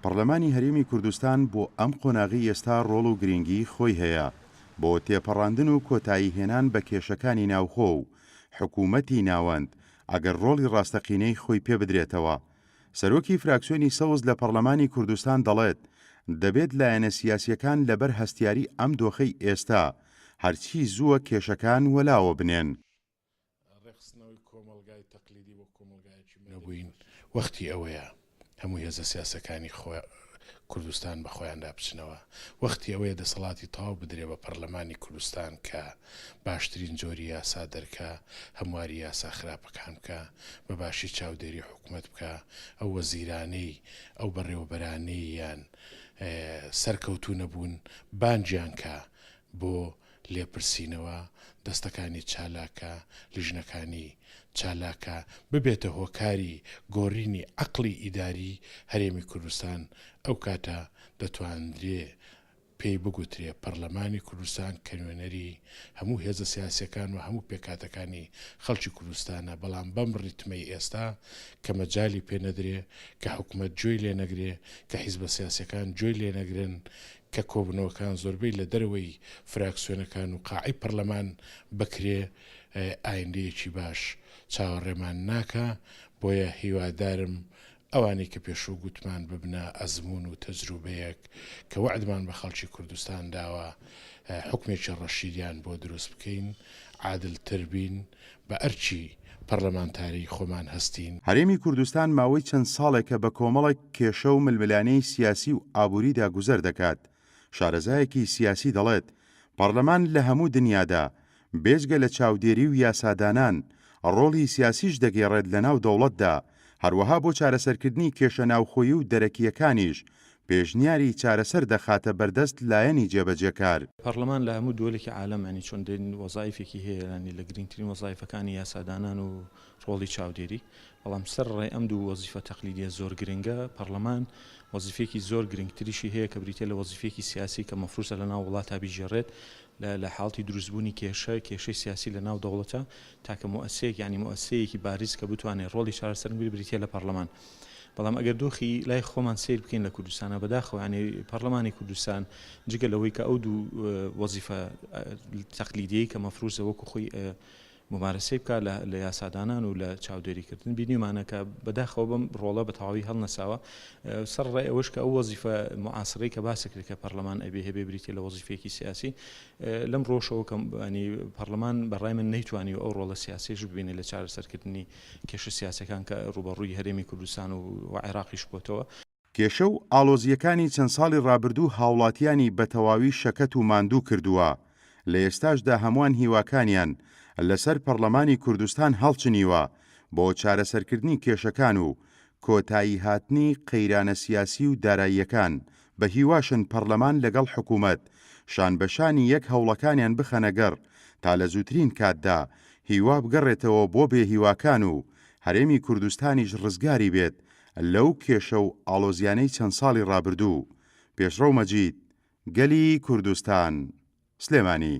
پەڕلەمانی هەرێمی کوردستان بۆ ئەم قۆناغەی ئێستا ڕۆڵ و گرینگیی خۆی هەیە بۆ تێپەڕاندن و کۆتایی هێنان بە کێشەکانی ناوخۆ و حکوومەتی ناوەند ئەگەر ڕۆڵی ڕاستەقینەی خۆی پێ بدرێتەوە. سەرۆکی فراکسیۆنی سەوز لە پەڕلەمانی کوردستان دەڵێت، دەبێت لایەنە سیاسییەکان لەبەر هەستیاری ئەم دۆخەی ئێستا هەرچی زووە کێشەکان وەلاوە بنێن. ڕێکخستنەوەی کۆمەڵگای تەقلیدی بۆ کۆمەڵگایەکی مەدەنی. نەبووین، وەختی ئەوەیە هەموو هێزە سیاسەکانی خۆ کوردستان بە خۆیاندا بچنەوە، وەختی ئەوەیە دەسەڵاتی تەواو بدرێ بە پەڕلەمانی کوردستان کە باشترین جۆری یاسا دەرکا، هەمواری یاسا خراپەکان بکا، بە باشی چاودێری حکومەت بکا، ئەو وەزیرانەی، ئەو بەڕێوەبەرانەی یان سەرکەوتوو نەبوون بانگیان کا بۆ لێپرسینەوە، دەستەکانی چالاکە، لیژنەکانی چالاکە، ببێتە هۆکاری گۆرینی عەقڵی ئیداری هەرێمی کوردستان، ئەو کاتە دەتواندرێ پێی بگوترێ پەڕلەمانی کوردستان کە نوێنەری هەموو هێزە سیاسیەکان و هەموو پێکهاتەکانی خەڵکی کوردستانە، بەڵام بەم ڕیتمەی ئێستا کە مەجالی پێ نەدرێ، کە حکومەت گوێی لێ نەگرێ، کە حیزبە سیاسیەکان گوێی لێ نەگرن، کە کۆبوونەوەکان زۆربەی لە دەرەوەی فراکسیۆنەکان و قاعەی پەڕلەمان بکرێ، ئایندەیەکی باش چاوەڕێمان ناکا، بۆیە هیوادارم ئەوانەی کە پێشوو گوتمان ببنە ئەزموون و تەجروبەیەک کە وەعدمان بە خەڵکی کوردستان داوە حوکمێکی ڕەشیدیان بۆ دروست بکەین، عادلتر بین، بە ئەرکی پەڕلەمانتاریی خۆمان هەستین. هەرێمی کوردستان ماوەی چەند ساڵێکە بە کۆمەڵێک کێشە و ململانێی سیاسی و ئابووریدا گوزەر دەکات. شارەزایەکی سیاسی دەڵێت، پەڕلەمان لە هەموو دنیادا بێجگە لە چاودێری و یاسادانان، ڕۆڵی سیاسیش دەگێڕێت لەناو دەوڵەتدا، هەروەها بۆ چارەسەرکردنی کێشە ناوخۆیی و دەرەکییەکانیش پێشنیاری چارەسەر دەخاتە بەردەست لایەنی جێبەجێکار. پەڕلەمان لە هەموو دوەلێکی عالەم یانی چۆن دێن وەزایفێکی هەیە یانی لە گرینگترین وەزایفەکانی یاسادانان و ڕۆڵی چاودێری بەڵام سەر ڕای ئەم دوو وەزیفە تەقلیدیە زۆر گرنگە پەڕلەمان وەزیفەیەکی زۆر گرنگتریشی هەیە کە بریتیە لە وەزیفەیەکی سیاسی کە مەفروزە لە ناو وڵاتا بیگێڕێت لە لە حاڵتی دروستبوونی کێشە کێشەی سیاسی لە ناو دەوڵەتە تاکە موئەسەیەک یانی موئەسەیەکی باریز کە بتوانێت ڕۆڵی چارەسەر بگرێت بریتیە لە پەڕلەمان بەڵام ئەگەر دۆخی لای خۆمان سەیر بکەین لە کوردستانە بەداخەوە یانی پەڕلەمانی کوردستان جگە لەوەی کە ئەو دوو وەزیفە تەقلیدیەی کە مەفروزە وەکو خۆی مومارەسەی بکات لە یاسادانان و لە چاودێریکردن بینیومانە کە بەداخەوە بەم ڕۆڵە بە تەواوی هەڵنەساوە سەرەڕای ئەوەش کە ئەو وەزیفە معاسرەی کە باس کرد کە پەرلەمان ئەبێ هەبێ بریتیە لە وەزیفەیەکی سیاسی لەم ڕۆشەوە کە ینی پەرلەمان بەڕای من نەیتوانی ئەو ڕۆڵە سیاسیش ببینێت لە چارەسەرکردنی کێشە سیاسەکان کە ڕووبەڕووی هەرێمی کوردستان و عێراقیش بۆتەوە. کێشە و ئاڵۆزییەکانی چەند ساڵی ڕابردوو هاوڵاتیانی بە تەواوی شەکەت و ماندوو کردووە، لە ئێستاشدا هەمووان هیواکانیان لەسەر پەڕلەمانی کوردستان هەڵچنیوە بۆ چارەسەرکردنی کێشەکان و کۆتاییهاتنی قەیرانە سیاسی و داراییەکان، بە هیواشن پەڕلەمان لەگەڵ حکومەت شانبەشانی یەک هەوڵەکانیان بخەنە گەڕ تا لە زووترین کاتدا هیوا بگەڕێتەوە بۆ بێهیواکان و هەرێمی کوردستانیش ڕزگاری بێت لەو کێشە و ئاڵۆزیانەی چەند ساڵی ڕابردوو. پێشڕەو مەجید، گەلی کوردستان، سلێمانی.